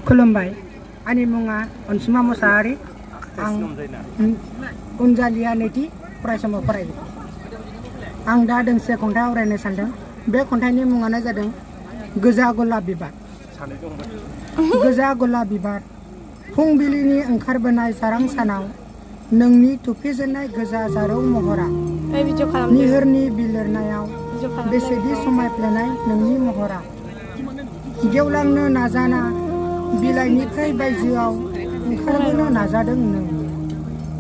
खुलुमबाय आंनि मुङा अनसुमा मोसाहारि आं उनजालिया नैथि फरायसालियाव फरायो आं दा दोंसे खन्थाइ आवरायनो सानदों बे खन्थाइनि मुङानो जादों गोजा गलाप बिबार गोजा गलाप बिबार फुंबिलिनि ओंखारबोनाय जारां सानाव नोंनि थुफिजेननाय गोजा जारौ महरा निहोरनि बिलिरनायाव बेसेदि समायफ्लेनाय नोंनि महरा गेवलांनो नाजाना बिलाइनिफ्राय बायजोआव ओंखारबोनो नाजादों नों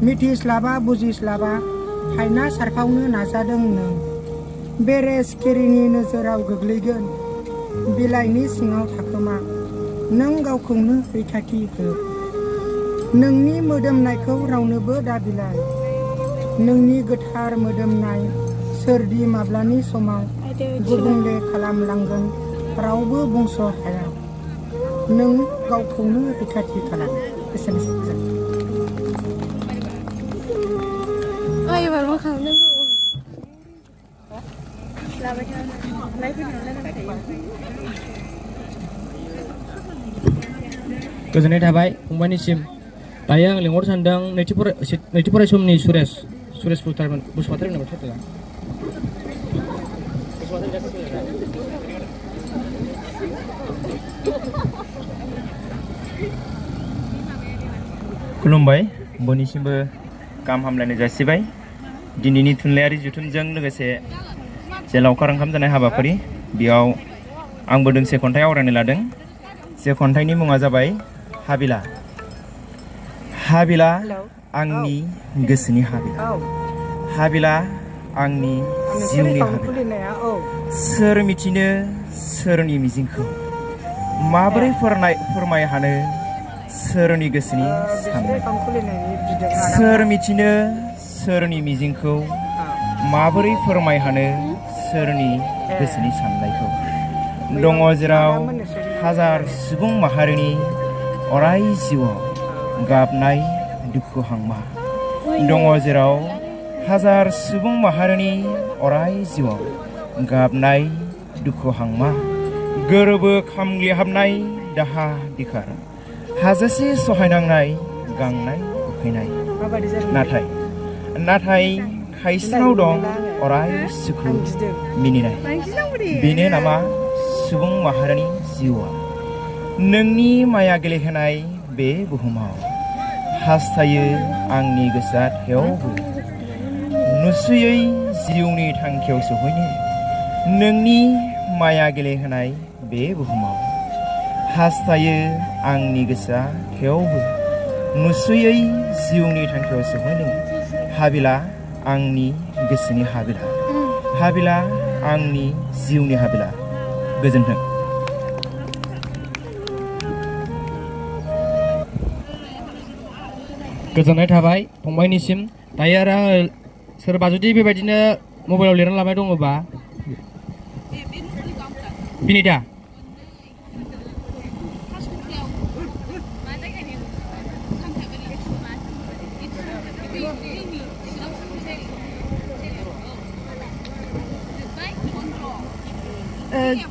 मिथिस्लाबा बुजिस्लाबा हायना सारफावनो नाजादों नों बेरे सिखिरिनि नोजोराव गोग्लैगोन बिलाइनि सिङाव थाखोमा नों गावखौनो रैखाथि हो नोंनि मोदोमनायखौ रावनोबो दाबिलाय नोंनि गोथार मोदोमनाय सोरदि माब्लानि समाव गुबुंले खालामलांगोन रावबो बुंस' हाया नों गावखौनो रैखाथि खालाम एसेनोसै गोजोननाय थाबाय फंबायनिसिम दायो आं लिंहरनो सानदों नैथि फरायसमनि सुरेश बसुमतारी होननाय साथोआ खुलुमबाय बयनिसिमबो गाहाम हामलायनाय जासिबाय दिनैनि थुनलाइयारि जथुमजों लोगोसे जे लावखार ओंखाम जानाय हाबाफारि बेयाव आंबो दोंसे खन्थाइ आवरायनो लादों जे खन्थाइनि मुङा जाबाय हाबिला हाबिला आंनि गोसोनि हाबिला हाबिला आंनि जिउनि हाबिला सोर मिथिनो सोरनि मिजिंखौ माबोरै फोरमाय हानो सोरनि गोसोनि साननाय सोर मिथिनो सोरनि मिजिंखौ माबोरै फोरमाय हानो सोरनि गोसोनि साननायखौ दङ जेराव हाजार सुबुं माहारिनि अराय जिउआव गाबनाय दुखु हांमा दङ जेराव हाजार सुबुं माहारिनि अराय जिउआव गाबनाय दुखु हांमा गोरबो खामग्लिहाबनाय दाहा दिखार हाजासे सहायनांनाय गांनाय उखैनाय नाथाय खायसेनाव दं अराय सुखु मिनिनाय बेनो नामा सुबुं माहारिनि जिउआ नोंनि माया गेलेहोनाय बे बुहुमाव हास्थायो आंनि गोसोआ थेवबो नुसुयै जिउनि थांखियाव सौहैनो नोंनि माया गेलेहोनाय बे बुहुमाव हास्थायो आंनि गोसोआ थेवबो नुसुयै जिउनि थांखियाव सौहैनो हाबिला आंनि गोसोनि हाबिला हाबिला आंनि जिउनि हाबिला गोजोन्थों गोजोननाय थाबाय फंबायनिसिम दायो आरो सोरबा जुदि बेबायदिनो मबाइलाव लिरना लाबाय दङबा बिनिता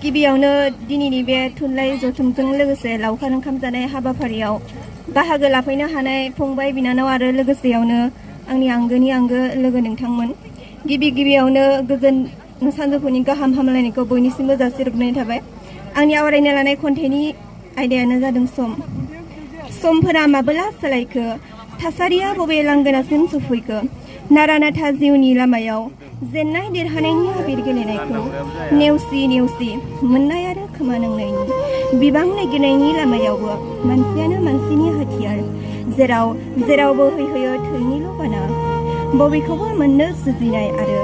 गिबियावनो दिनैनि बे थुनलाइ जथुमजों लोगोसे लावखार ओंखाम जानाय हाबाफारियाव बाहागो लाफैनो हानाय फंबाय बिनानाव आरो लोगोसेयावनो आंनि आंगोनि आंगो लोगो नोंथांमोन गिबियावनो गोजोन सानजौफुनि गाहाम हामलायनायखौ बयनिसिमबो जासिहरनाय थाबाय आंनि आवरायनो लानाय खन्थाइनि आयदायानो जादों समफोरा माबोला सोलायखो थासारिया बबे लांगोनासिम सफैखो नारा नाथा जिउनि लामायाव जेननाय देरहानायनि आबिर गेलेनायखौ नेवसि मोननाय आरो खोमानांनायनि बिबां नागिरनायनि लामायावबो मानसियानो मानसिनि हाथियार जेराव बोहैहोयो थैनिल' बाना बबेखौबो मोननो जुजिनाय आरो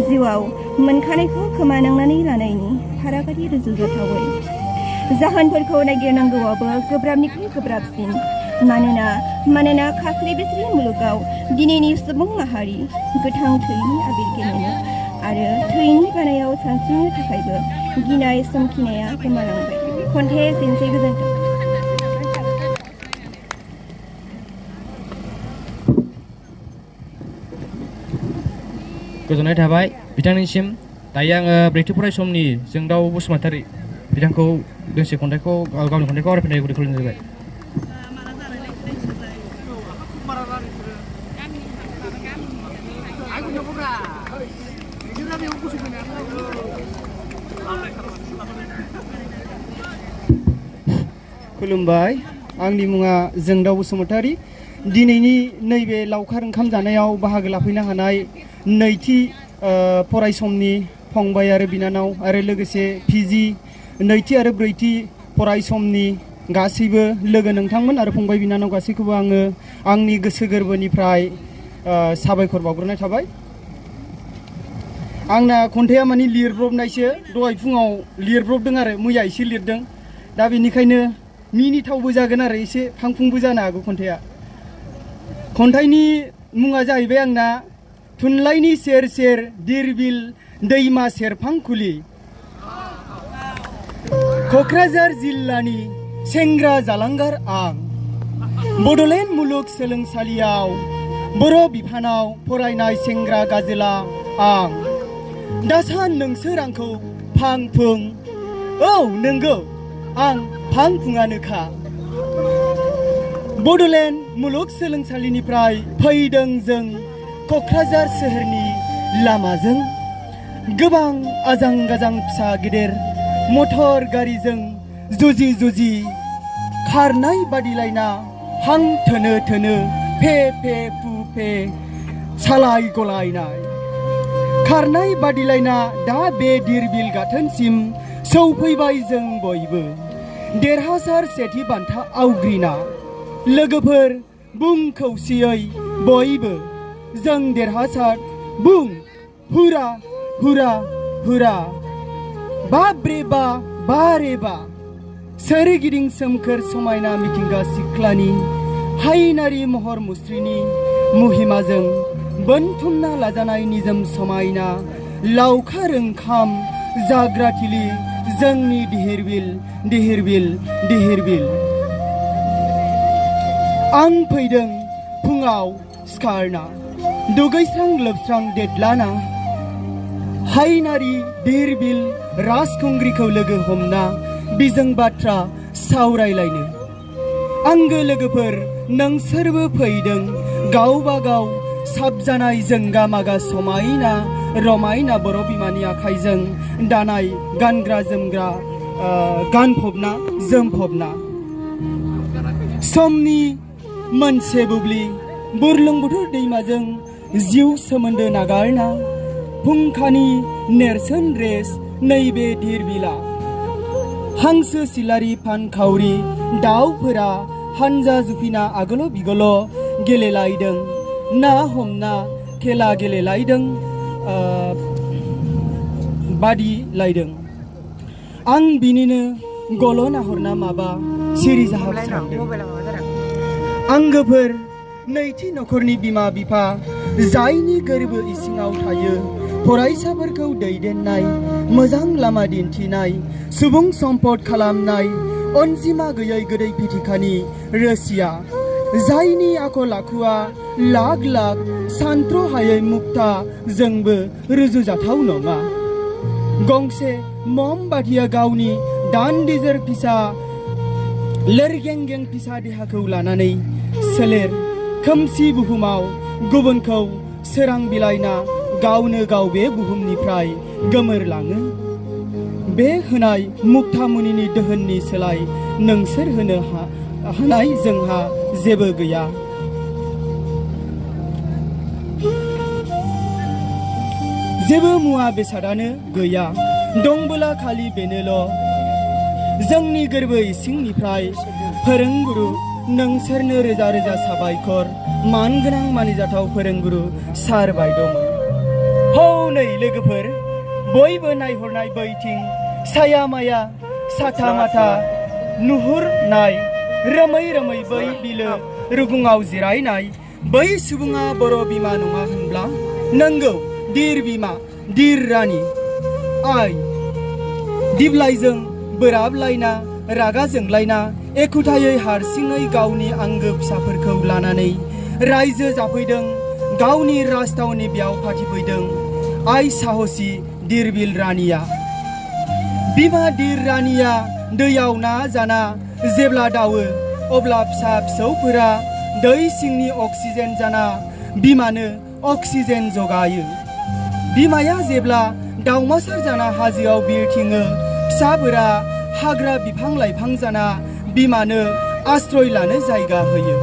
जिउआव मोनखानायखौ खोमानांनानै लानायनि फारागारि रुजुजाथावै जाहोनफोरखौ नागिरनांगौआबो गोब्राबनिख्रुइ गोब्राबसिन मानोना खास्रि बिस्रि मुलुगाव दिनैनि सुबुं माहारि गोथां थैनि आबिर गेलेनो आरो थैनि बानायाव सानस्रिनो थाखायबो गिनाय समखिनाया गोमालांबाय खन्थाइ एसेनोसै गोजोन्थों गोजोननाय थाबाय बिथांनिसिम दायो आङो ब्रैथि फरायसमनि जोंदाव बसुमतारी बिथांखौ दोंसे खन्थाइखौ गावनि खन्थाइखौ आवरायफिननाय गुरै खालामनाय जाबाय खुलुमबाय आंनि मुङा जोंदाव बसुमतारी दिनैनि नैबे लावखार ओंखाम जानायाव बाहागो लाफैनो हानाय नैथि फरायसमनि फंबाय आरो बिनानाव आरो लोगोसे पिजि नैथि आरो ब्रैथि फरायसमनि गासैबो लोगो नोंथांमोन आरो फंबाय बिनानाव गासैखौबो आङो आंनि गोसो गोरबोनिफ्राय साबायखर बावग्रोनाय थाबाय आंना खन्थाइया माने लिरब्रबनायसो दहाय फुङाव लिरब्रबदों आरो मैया एसे लिरदों दा बेनिखायनो मिनिथावबो जागोन आरो एसे फांफुंबो जानो हागौ खन्थाइया खन्थाइनि मुङा जाहैबाय आंना थुनलाइनि सेर सेर दिरबिल दैमा सेरफांखुलि क'क्राझार जिल्लानि सेंग्रा जालांगार आं बड'लेण्ड मुलुग सोलोंसालियाव बर' बिफानाव फरायनाय सेंग्रा गाजोला आं दासान नोंसोर आंखौ फांफुं औ नंगौ आं फांफुङानोखा बड'लेण्ड मुलुग सोलोंसालिनिफ्राय फैदों जों क'क्राझार सोहोरनि लामाजों गोबां आजां गाजां फिसा गिदिर मटर गारिजों जुजि जुजि खारनाय बादिलायना हां थोनो थोनो फे फे फु फे सालाय गलायनाय खारनाय बादिलायना दा बे दिरबिल गाथोनसिम सौफैबाय जों बयबो देरहासार सेथि बान्था आवग्रिना लोगोफोर बुं खौसेयै बयबो जों देरहासार बुं हुरा हुरा हुरा बाब्रे बा बारे बा सोरगिदिं सोमखोर समायना मिथिंगा सिख्लानि हायनारि महर मुस्रिनि मुहिमाजों बोनथुमना लाजानाय निजोम समायना लावखार ओंखाम जाग्रा थिलि जोंनि दिहिरबिल दिहिरबिल दिहिरबिल आं फैदों फुङाव सिखारना दुगैस्रां लोबस्रां देदलाना हायनारि दिहिरबिल राजखुंग्रिखौ लोगो हमना बिजों बाथ्रा सावरायलायनो आंगो लोगोफोर नोंसोरबो फैदों गावबा गाव साबजानाय जोंगा मागा समायना रमायना बर' बिमानि आखाइजों दानाय गानग्रा जोमग्रा गानफबना जोमफबना समनि मोनसे बुब्लि बुरलुंबुथुर दैमाजों जिउ सोमोन्दो नागारना फुंखानि नेरसोन रेस नैबे दिरबिला हांसो सिलारि फानखावरि दाउफोरा हानजा जुफिना आगोल' बिगल' गेलेलायदों ना हमना खेला गेलेलायदों बादिलायदों आं बिनिनो गल' नाहरना माबा सिरि जाहाबस्रांदों आंगोफोर नैथि नखरनि बिमा बिफा जायनि गोरबो इसिङाव थायो फरायसाफोरखौ दैदेननाय मोजां लामा दिन्थिनाय सुबुं सम्पद खालामनाय अनजिमा गैयै गोदै फिथिखानि रोसिया जायनि आखल आखुआ लाख लाख सानथ्र'हायै मुक्ता जोंबो रुजुजाथाव नङा गंसे मम बादिया गावनि दान्दिजोर फिसा लोरगेंगें फिसा देहाखौ लानानै सोलेर खोमसि बुहुमाव गुबुनखौ सोरां बिलाइना गावनो गाव बे बुहुमनिफ्राय गोमोरलाङो बे होनाय मुक्ता मुनिनि दोहोननि सोलाय नोंसोर होनो हानाय जोंहा जेबो गैया जेबो मुवा बेसादानो गैया दंबोला खालि बेनोल' जोंनि गोरबो इसिंनिफ्राय फोरोंगुरु नोंसोरनो रोजा रोजा साबायखर मानगोनां मानिजाथाव फोरोंगुरु सार बायद'मोन हनै लोगोफोर बयबो नायहरनाय बैथिं साया माया साथा माथा नुहुरनाय रोमै रोमै बै बिलो रुगुङाव जिरायनाय बै सुबुङा बर' बिमा नङा होनब्ला नंगौ दिर बिमा दिर रानि आइ दिब्लाइजों बोराबलायना रागा जोंलायना एखुथायै हारसिङै गावनि आंगो फिसाफोरखौ लानानै रायजो जाफैदों गावनि राजथावनि बेयाव फाथिफैदों आइ साहसि दिरबिल रानिया बिमा दिर रानिया दैयाव ना जाना जेब्ला दावो अब्ला फिसा फिसौफोरा दै सिंनि अक्सिजेन जाना बिमानो अक्सिजेन जगायो बिमाया जेब्ला दावमासार जाना हाजोआव बिरथिङो फिसाफोरा हाग्रा बिफां लाइफां जाना बिमानो आश्रय लानो जायगा होयो।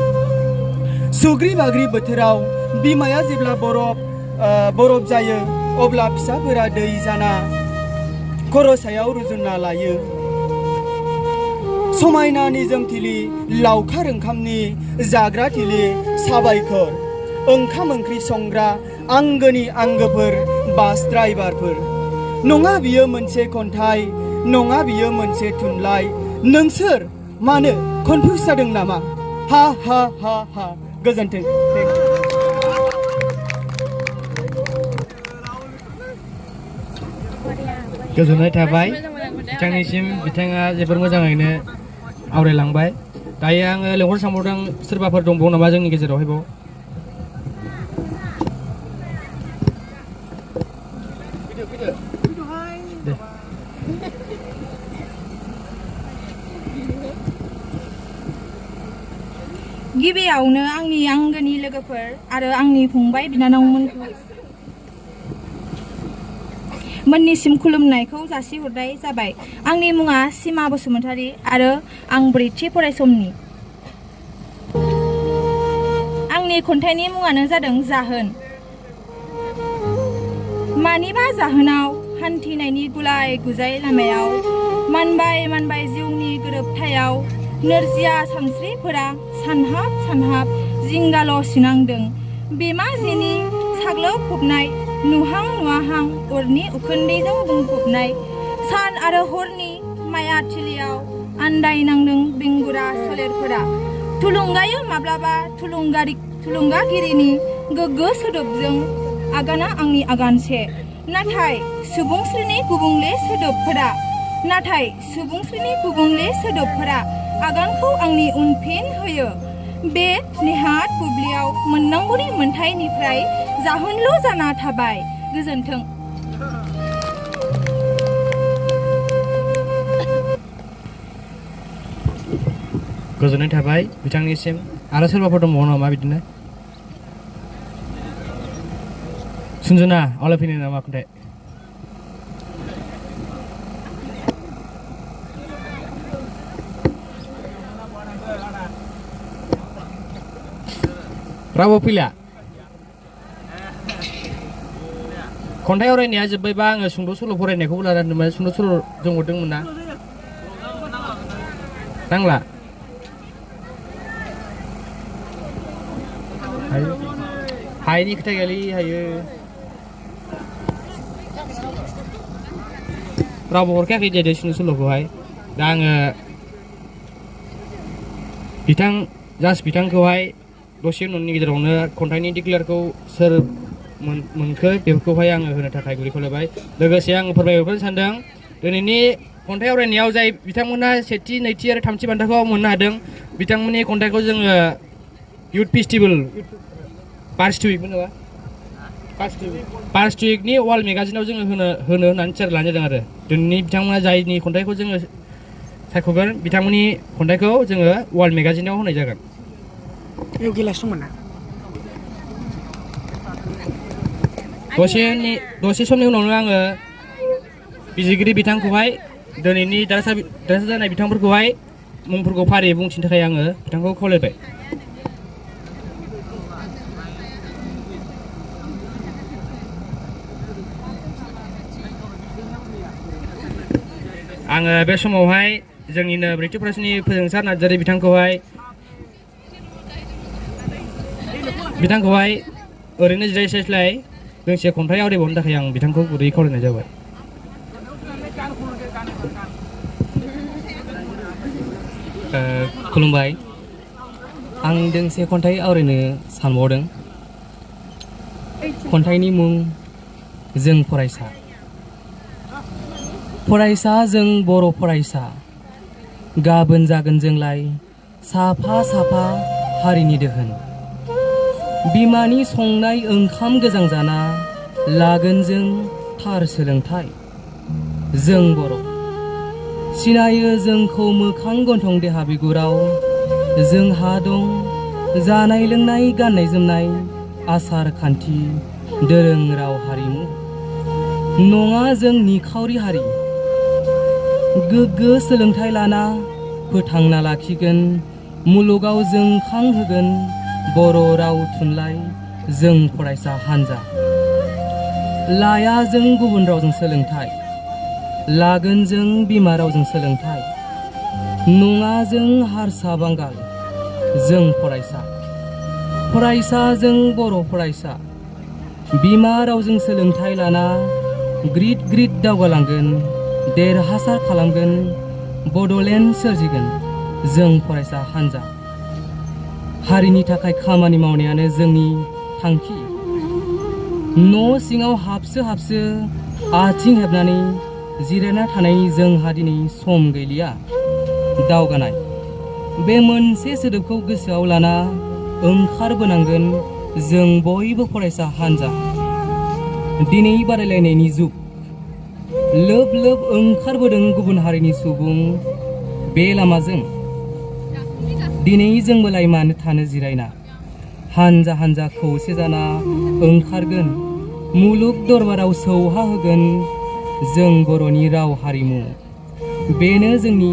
सुग्रि बाग्रि बोथोराव बिमाया जेब्ला बरफ जायो अब्ला फिसाफोरा दै जाना खर' सायाव रुजुनना लायो। समायना निजोमथिलि लावखार ओंखामनि जाग्रा थिलि साबायखर ओंखाम ओंख्रि संग्रा आंगोनि आंगोफोर बास ड्राइभारफोर। नङा बियो मोनसे खन्थाइ, नङा बियो मोनसे थुनलाइ। नोंसोर मानो कनफिउज जादों नामा? हा हा हा हा। गोजोन्थों। गोजोननाय थाबाय बिथांनिसिम। बिथाङा जोबोर मोजाङैनो आवरायलांबाय। दायो आङो लेंहरसांबावदों सोरबाफोर दंबावो नामा जोंनि गेजेरावहाय बाव? दे। गिबियावनो आंनि आंगोनि लोगोफोर आरो आंनि फंबाय बिनानावमोनखौ मोननिसिम खुलुमनायखौ जासिहरनाय जाबाय। आंनि मुङा सिमा बसुमतारी आरो आं ब्रैथि फरायसमनि। आंनि खन्थाइनि मुङानो जादों जाहोन। मानिबा जाहोनाव हान्थिनायनि गुलाय गुजाय लामायाव मानबाय मानबाय जिउनि गोरोबथायाव नोरजिया सानस्रिफोरा सानहाब सानहाब जिंगाल' सिनांदों। बिमा जेनि साग्लोबफबनाय नुहां नुवाहां अरनि उखुन्दैजों बुंफबनाय सान आरो हरनि मायाथिलियाव आन्दायनांदों बेंगुरा सोलेरफोरा। थुलुंगायो माब्लाबा थुलुंगागिरिनि गोग्गो सोदोबजों आगाना आंनि आगानसे। नाथाय सुबुंस्रिनि गुबुंले सोदोबफोरा आगानखौ आंनि उनफिन होयो। बे नेहाथ बुब्लियाव मोननांगौनि मोन्थायनिफ्राय जाहोनल' जाना थाबाय। गोजोन्थों। गोजोननाय थाबाय बिथांनिसिम। आरो सोरबाफोर दंबावो नामा बिदिनो? सुनजुना आवलायफैनो नामा खन्थाइ? रावबो फैला? खन्थाइ आवरायनाया जोब्बायबा आङो सुंद' सल' फरायनायखौबो लानानै सुंद' सल' जों हरदोंमोन ना? नांला? हायिनि खोथा गैयालै हायो। रावबो हरखायाखै दे सुंद' सल'खौहाय। दा आङो बिथांखौहाय दसे उननि गेजेरावनो खन्थाइनि डिक्लेयारखौ सोर मोनखो बेफोरखौहाय आङो होनो थाखाय गुरै खावलायबाय। लोगोसे आं फोरमायहरनो सानदों दिनैनि खन्थाइ आवरायनायाव जाय बिथांमोना सेथि नैथि आरो थामथि बान्थाखौ मोननो हादों बिथांमोननि खन्थाइखौ जोङो इउथ फेस्टिभेल पार्स्ट उइकमोन नामा? पार्स्ट उइकनि वाल मेगाजिनाव जोङो होनो होननानै थियारि लानाय जादों आरो दिनैनि बिथांमोना जायनि खन्थाइखौ जोङो सायख'गोन बिथांमोननि खन्थाइखौ जोङो वाल मेगाजिनाव होनाय जागोन। दसे समनि उनावनो आङो बिजिगिरि बिथांखौहाय दिनैनि देरहासार जानाय बिथांफोरखौहाय मुंफोरखौ फारियै बुंथिनो थाखाय आङो बिथांखौ खावलायबाय। आङो बे समावहाय जोंनिनो ब्रैथि फरायसानि फोजोंसार नार्जारि बिथांखौहाय ओरैनो जिरायस्लाय दोंसे खन्थाइ आवरायबावनो थाखाय आं बिथांखौ गुरै खावलायनाय जाबाय। खुलुमबाय। आं दोंसे खन्थाइ आवरायनो सानबावदों। खन्थाइनि मुं जों फरायसा। फरायसा जों बर' फरायसा गाबोन जागोन जोंलाय साफा साफा हारिनि दोहोन। बिमानि संनाय ओंखाम गोजां जाना लागोन जों थार सोलोंथाइ। जों बर' सिनायो जोंखौ मोखां गन्थं देहा बिगुराव। जोंहा दं जानाय लोंनाय गाननाय जोमनाय आसार खान्थि दोरों राव हारिमु। नङा जों निखावरि हारि गोग्गो सोलोंथाइ लाना फोथांना लाखिगोन मुलुगाव जोंखांहोगोन बर' राव थुनलाइ जों फरायसा हान्जा लाया जों गुबुन रावजों सोलोंथाइ लागोन जों बिमा रावजों सोलोंथाइ नङा जों हारसा बांगाल जों फरायसा जों बर' फरायसा बिमा रावजों सोलोंथाइ लाना ग्रिद ग्रिद दावगालांगोन देरहासार खालामगोन बड'लेण्ड सोरजिगोन जों फरायसा हान्जा हारिनि थाखाय खामानि मावनायानो जोंनि थांखि न' सिङाव हाबसो आथिं हेबनानै जिरायना थानायनि जोंहा दिनै सम गैलिया दावगानाय बे मोनसे सोदोबखौ गोसोआव लाना ओंखारबोनांगोन जों बयबो फरायसा हान्जा दिनै बादायलायनायनि जुग लोब लोब ओंखारबोदों गुबुन हारिनि सुबुं बे लामाजों दिनै जोंबोलाय मानो थानो जिरायना हान्जा हान्जा खौसे जाना ओंखारगोन मुलुग दरबाराव सौहा होगोन जों बर'नि राव हारिमु बेनो जोंनि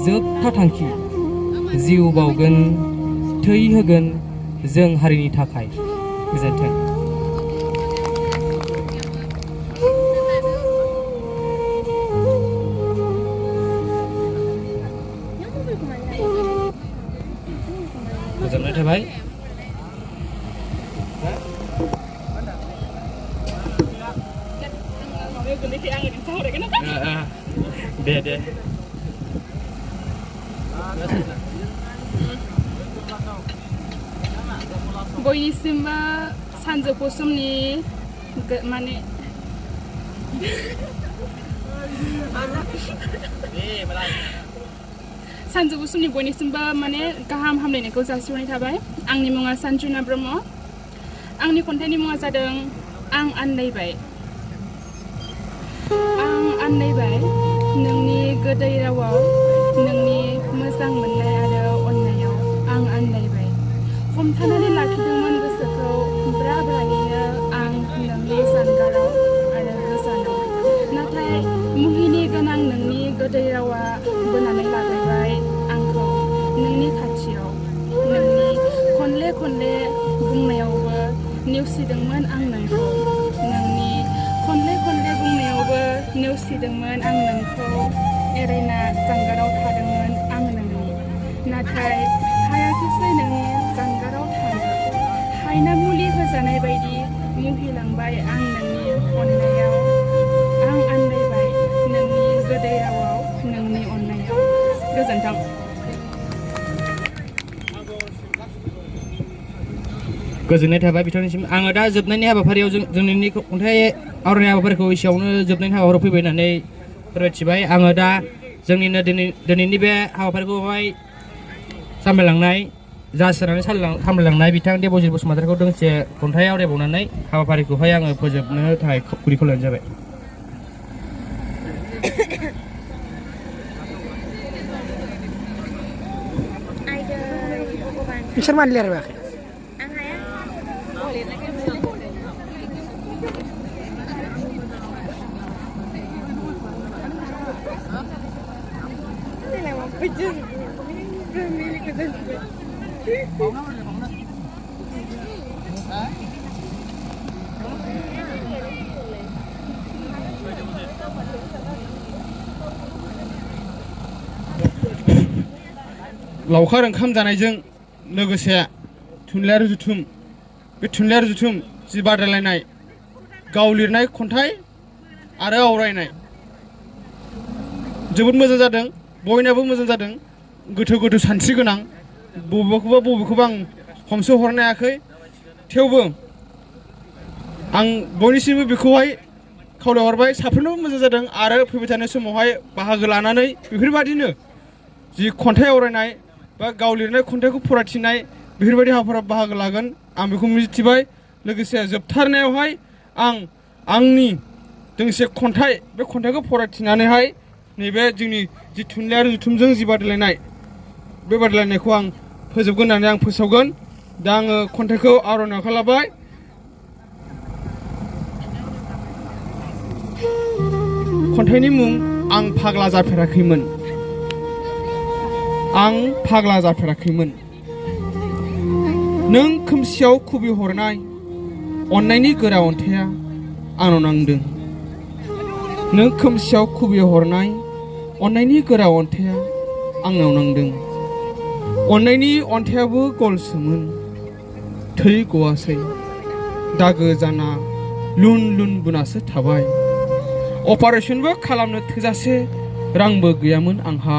जोबथा थांखि जिउ बावगोन थै होगोन जों हारिनि थाखाय गोजोन्थों गोजोननाय थाबाय दे बयनिसिमबो सानजौफु समनि माने सानजौफु समनि बयनिसिमबो माने गाहाम हामलायनायखौ जासिहरनाय थाबाय आंनि मुङा सानजुना ब्रह्म आंनि खन्थाइनि मुङा जादों आं आन्दायबाय नोंनि गोदै रावाव नोंनि मोजां मोननाय आरो अननायाव आं आन्दायबाय हमथानानै लाखिदोंमोन गोसोखौ ब्रा ब्रायैनो आं नोंनि जानगाराव आरो गोजानाव नाथाय मुहिनि गोनां नोंनि गोदै रावा बोनानै लाबोबाय आंखौ नोंनि खाथियाव नोंनि खनले बुंनायावबो नेवसिदोंमोन आं नोंखौ नोंनि खनले बुंनायावबो नेवसिदोंमोन आं नोंखौ एरायना जानगाराव थादोंमोन आं नोंनि नाथाय हायाखिसै नोंनि जानगाराव थानो हायना मुलि होजानाय बायदि मुहिलांबाय आं नोंनि अननायाव आं आन्दायबाय नोंनि गोदै रावाव नोंनि अननायाव गोजोन्थों गोजोननाय थाबाय बिथांनिसिम आङो दा जोबनायनि हाबाफारियाव जोंनि खन्थाइ आवरायनाय हाबाफारिखौ एसेयावनो जोबनायनि हाबाफारियाव फैबाय होननानै फोरमायथिबाय आङो दा जोंनिनो दिनैनि बे हाबाफारिखौहाय सामलायलांनाय जासिनानै सामलायलांनाय बिथां देबजित बसुमतारीखौ दोंसे खन्थाइ आवरायबावनानै हाबाफारिखौहाय आङो फोजोबनो थाखाय गुरै खावलायनाय जाबाय बिसोर मानो लिरबायाखै लावखार ओंखाम जानायजों लोगोसे थुनलाइयारि जुथुम बे थुनलाइयारि जुथुम जि बादायलायनाय गाव लिरनाय खन्थाइ आरो आवरायनाय जोबोद मोजां जादों बयनाबो मोजां जादों गोथौ सानस्रि गोनां बबेखौबा आं हमसहरनो हायाखै थेवबो आं बयनिसिमबो बेखौहाय खावलायहरबाय साफ्रोमबो मोजां जादों आरो फैबाय थानाय समावहाय बाहागो लानानै बेफोरबादिनो जि खन्थाइ आवरायनाय बा गाव लिरनाय खन्थाइखौ फरायथिनाय बेफोरबायदि हाबाफारियाव बाहागो लागोन आं बेखौ मिजिंथिबाय लोगोसे जोबथारनायावहाय आं आंनि दोंसे खन्थाइ बे खन्थाइखौ फरायथिनानैहाय नैबे जोंनि जि थुनलाइयारि जुथुमजों जि बादायलायनाय बे बादायलायनायखौ आं फोजोबगोन होननानै आं फोसावगोन दा आङो खन्थाइखौ आवरायनो आखायाव लाबाय खन्थाइनि मुं आं फाग्ला जाफेराखैमोन। आं फाग्ला जाफेराखैमोन। नों खोमसियाव खुबैहरनाय अननायनि गोरा अन्थाइआ आंनाव नांदों। नों खोमसियाव खुबैहरनाय अननायनि गोरा अन्थाइआ आंनाव नांदों। अननायनि अन्थाइआबो गलसोमोन, थै गवासै, दागो जाना लुन लुन बुनासो थाबाय। अपारेशनबो खालामनो थोजासे रांबो गैयामोन आंहा।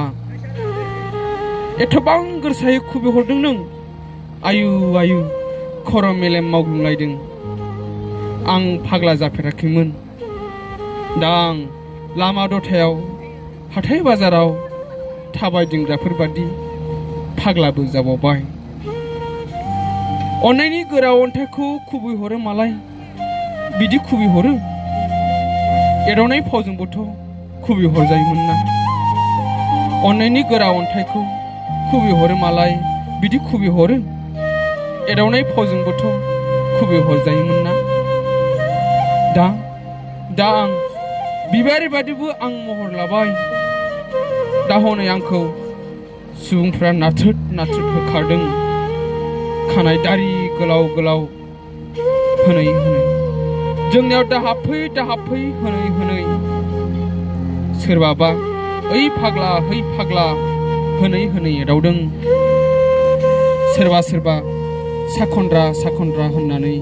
एथबां गोरसायै खुबैहरदों नों, आयु आयु खर' मेलेम मावग्लुंलायदों। आं फाग्ला जाफेराखैमोन। दा आं लामा दथायाव हाथाय बाजाराव थाबायदिंग्राफोर बादि फाग्लाबो जाबावबाय। अननायनि गोरा अन्थाइखौ खुबैहरो मालाय, बिदि खुबैहरो। एदावनाय फावजोंबोथ' खुबैहरजायोमोन ना। अननायनि गोरा अन्थाइखौ खुबैहरो मालाय, बिदि खुबैहरो। एदावनाय फावजोंबोथ' खुबैहरजायोमोन ना। दा आं बिबारि बादिबो आं महर लाबाय। दा हनै आंखौ सुबुंफ्रा नाथ्रोद नाथ्रोद होखारदों, खानाय दारि गोलाव गोलाव होनै होनै। जोंनियाव दाहाबफै होनै होनै। सोरबाबा ओइ फाग्ला होनै होनै एदावदों। सोरबा सोरबा साखन्द्रा साखन्द्रा होननानै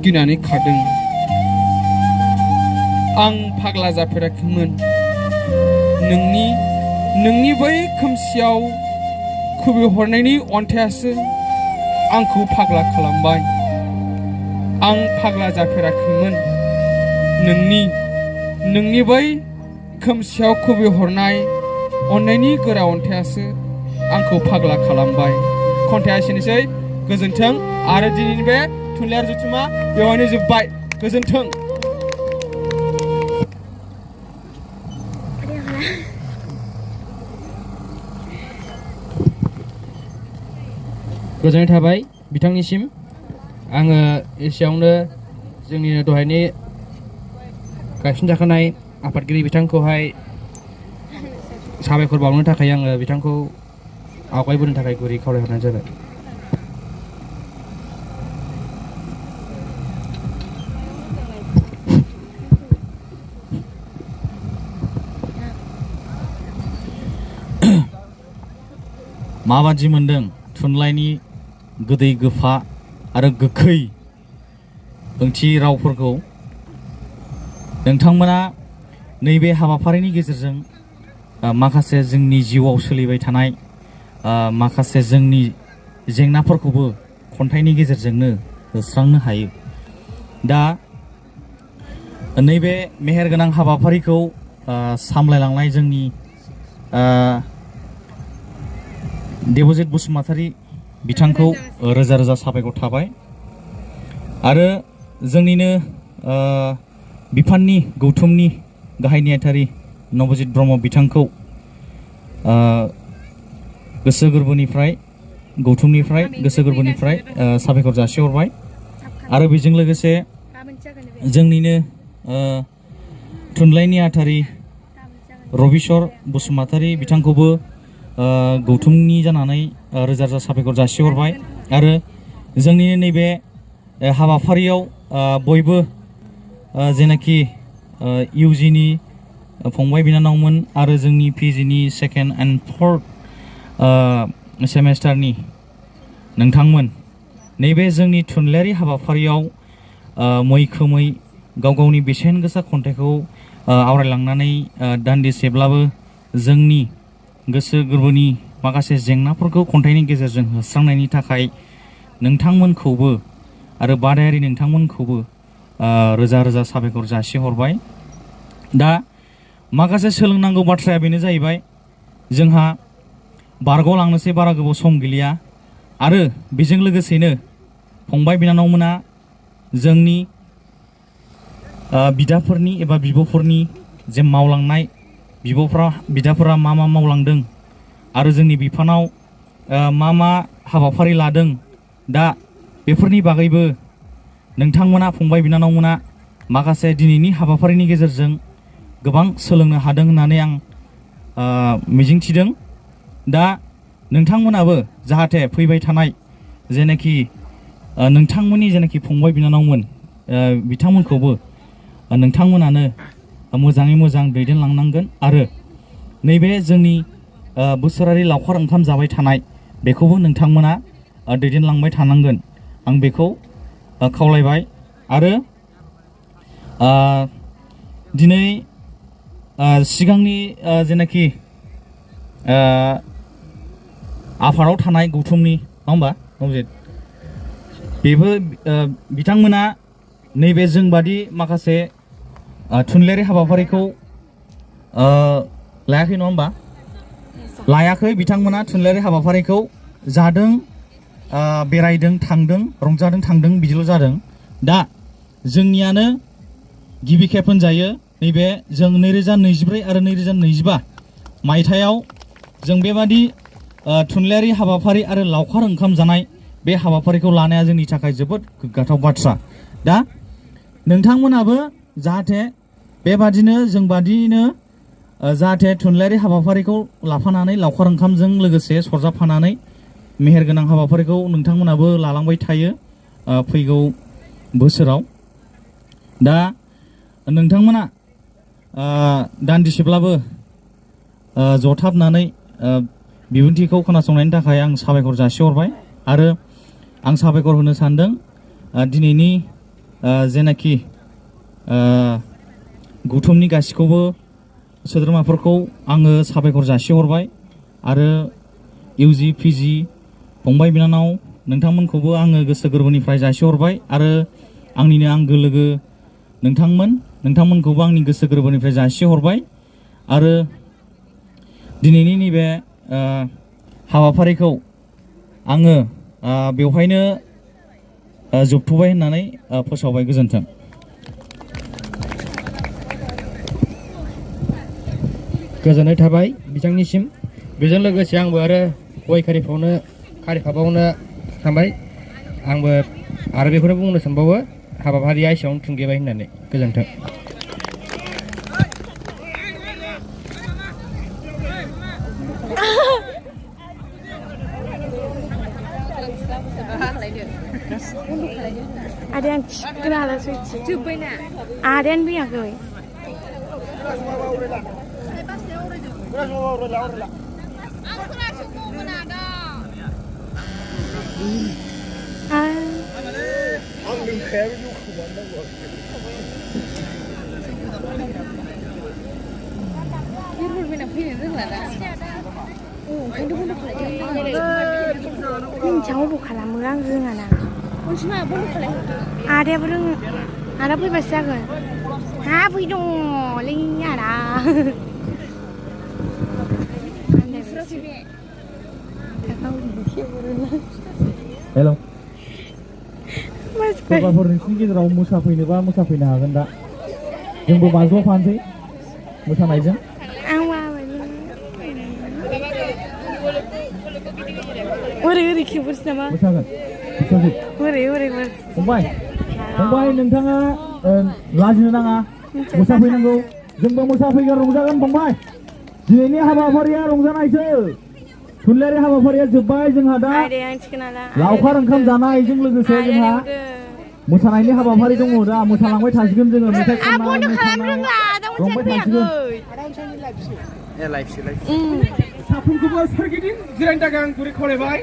गिनानै खारदों। आं फाग्ला जाफेराखैमोन। नोंनि बै खोमसियाव खुबैहरनायनि अन्थाइआसो आंखौ फाग्ला खालामबाय। आं फाग्ला जाफेराखैमोन। नोंनि बै खोमसियाव खुबैहरनाय अननायनि गोरा अन्थाइआसो आंखौ फाग्ला खालामबाय। खन्थाइआ एसेनोसै। गोजोन्थों। आरो दिनैनि बे थुनलाइयारि जथुमा बेवहायनो जोब्बाय। गोजोन्थों। गोजोननाय थाबाय बिथांनिसिम। आङो एसेयावनो जोंनिनो दहायनि गायसनजाखानाय आफादगिरि बिथांखौहाय साबायखर बावनो थाखाय आङो बिथांखौ आवगायबोनो थाखाय गुरै खावलायहरनाय जाबाय। माबादि मोनदों थुनलाइनि गोदै गोफा आरो गोखै ओंथि रावफोरखौ? नोंथांमोना नैबे हाबाफारिनि गेजेरजों माखासे जोंनि जिउआव सोलिबाय थानाय माखासे जोंनि जेंनाफोरखौबो खन्थाइनि गेजेरजोंनो होस्रांनो हायो। दा नैबे मेहेरगोनां हाबाफारिखौ सामलायलांनाय जोंनि देबजित बसुमतारी बिथांखौ रोजा रोजा साबायखर थाबाय। आरो जोंनिनो बिफाननि गौथुमनि गाहाय नेहाथारि नबजित ब्रह्म बिथांखौ गोसो गोरबोनिफ्राय गौथुमनिफ्राय गोसो गोरबोनिफ्राय साबायखर जासिहरबाय। आरो बेजों लोगोसे जोंनिनो थुनलाइ नेहाथारि रबिशर बसुमतारी बिथांखौबो गौथुमनि जानानै रोजा रोजा साबायखर जासिहरबाय। आरो जोंनि नैबे हाबाफारियाव बयबो जेनाखि इउजिनि फंबाय बिनानावमोन आरो जोंनि पिजिनि सेकेन्ड एन्ड फर्थ सेमेस्टारनि नोंथांमोन नैबे जोंनि थुनलाइयारि हाबाफारियाव मैखोमै गाव गावनि बेसेन गोसा खन्थाइखौ आवरायलांनानै दान्दिसेब्लाबो जोंनि गोसो गोरबोनि माखासे जेंनाफोरखौ खन्थाइनि गेजेरजों होस्रांनायनि थाखाय नोंथांमोनखौबो आरो बादायारि नोंथांमोनखौबो रोजा रोजा साबायखर जासिहरबाय। दा माखासे सोलोंनांगौ बाथ्राया बेनो जाहैबाय, जोंहा बारग'लांनोसै बारा गोबाव सम गैलिया। आरो बेजों लोगोसेनो फंबाय बिनानावमोना जोंनि बिदाफोरनि एबा बिब'फोरनि जे मावलांनाय बिदाफोरा मा मा मावलांदों आरो जोंनि बिफानाव मा मा हाबाफारि लादों, दा बेफोरनि बागैबो नोंथांमोना फंबाय बिनानावमोना माखासे दिनैनि हाबाफारिनि गेजेरजों गोबां सोलोंनो हादों होननानै आं मिजिंथिदों। दा नोंथांमोनाबो जाहाथे फैबाय थानाय जेनाखि नोंथांमोननि जेनाखि फंबाय बिनानावमोन बिथांमोनखौबो नोंथांमोनानो मोजाङै मोजां दैदेनलांनांगोन आरो नैबे जोंनि बोसोरारि लावखार ओंखाम जाबाय थानाय बेखौबो नोंथांमोना दैदेनलांबाय थानांगोन आं बेखौ खावलायबाय। आरो दिनै सिगांनि जेनाखि आफादाव थानाय गौथुमनि नङा होमबा नमजित बेबो बिथांमोना नैबे जोंबादि माखासे थुनलाइयारि हाबाफारिखौ लायाखै नङा होमबा लायाखै बिथांमोना थुनलाइयारि हाबाफारिखौ जादों बेरायदों थांदों रंजादों थांदों बिदिल' जादों। दा जोंनियानो गिबि खेब होनजायो नैबे जों 2024 आरो 2025 मायथाइयाव जों बेबादि थुनलाइयारि हाबाफारि आरो लावखार ओंखाम जानाय बे हाबाफारिखौ लानाया जोंनि थाखाय जोबोद गोग्गाथाव बाथ्रा। दा नोंथांमोनाबो जाहाथे बेबादिनो जोंबादिनो जाहाथे थुनलाइयारि हाबाफारिखौ लाफानानै लावखार ओंखामजों लोगोसे सरजाबफानानै मेहेरगोनां हाबाफारिखौ नोंथांमोनाबो लालांबाय थायो फैगौ बोसोराव। दा नोंथांमोना दान्दिसेब्लाबो जथाबनानै बिबुंथिखौ खोनासंनायनि थाखाय आं साबायखर जासिहरबाय आरो आं साबायखर होनो सानदों दिनैनि जेनाखि गौथुमनि गासैखौबो सोद्रोमाफोरखौ आङो साबायखर जासिहरबाय आरो इउजि पिजि फंबाय बिनानाव नोंथांमोनखौबो आङो गोसो गोरबोनिफ्राय जासिहरबाय आरो आंनिनो आंगो लोगो नोंथांमोनखौबो आंनि गोसो गोरबोनिफ्राय जासिहरबाय आरो दिनैनि नैबे हाबाफारिखौ आङो बेवहायनो जोबथ'बाय होननानै फोसावबाय। गोजोन्थों। गोजोननाय थाबाय बिथांनिसिम। बेजों लोगोसे आंबो आरो गय खारिफाबावनो सानबाय आंबो आरो बेखौनो बुंनो सानबावो हाबाफारिया एसेयावनो थुंगेबाय होननानै। गोजोन्थों। आदायानो थिखोनो हालासै जोब्बायना आदायानो फैयाखै। मिन्थियाव बन्द' खालामो आं रोङा ना आदायाबो रोङो आदा फैबासो जागोन हा फै दङलै आदा हेल' सोरबाफोर नोंसिनि गेजेराव मोसाफैनोबा मोसाफैनो हागोन। दा जोंबो बाज्ल'फानोसै मोसानायजों। ओरै खेबोसै नामा मोसागोन फंबाय नोंथाङा लाजिनो नाङा मोसाफैनांगौ जोंबो मोसाफैगोन रंजागोन फंबाय। दिनैनि हाबाफारिया रंजानायसो थुनलाइयारि हाबाफारिया जोब्बाय जोंहा दा लावखार ओंखाम जानायजों लोगोसे जोंहा मोसानायनि हाबाफारि दङ। दा मोसालांबाय थासिगोन जोङो मेथाइ खननाय मोसानाय रंबाय थासिगोन। साफ्रोमखौबो सोरगिदिं जिरायनो थाखाय आं गुरै खावलायबाय।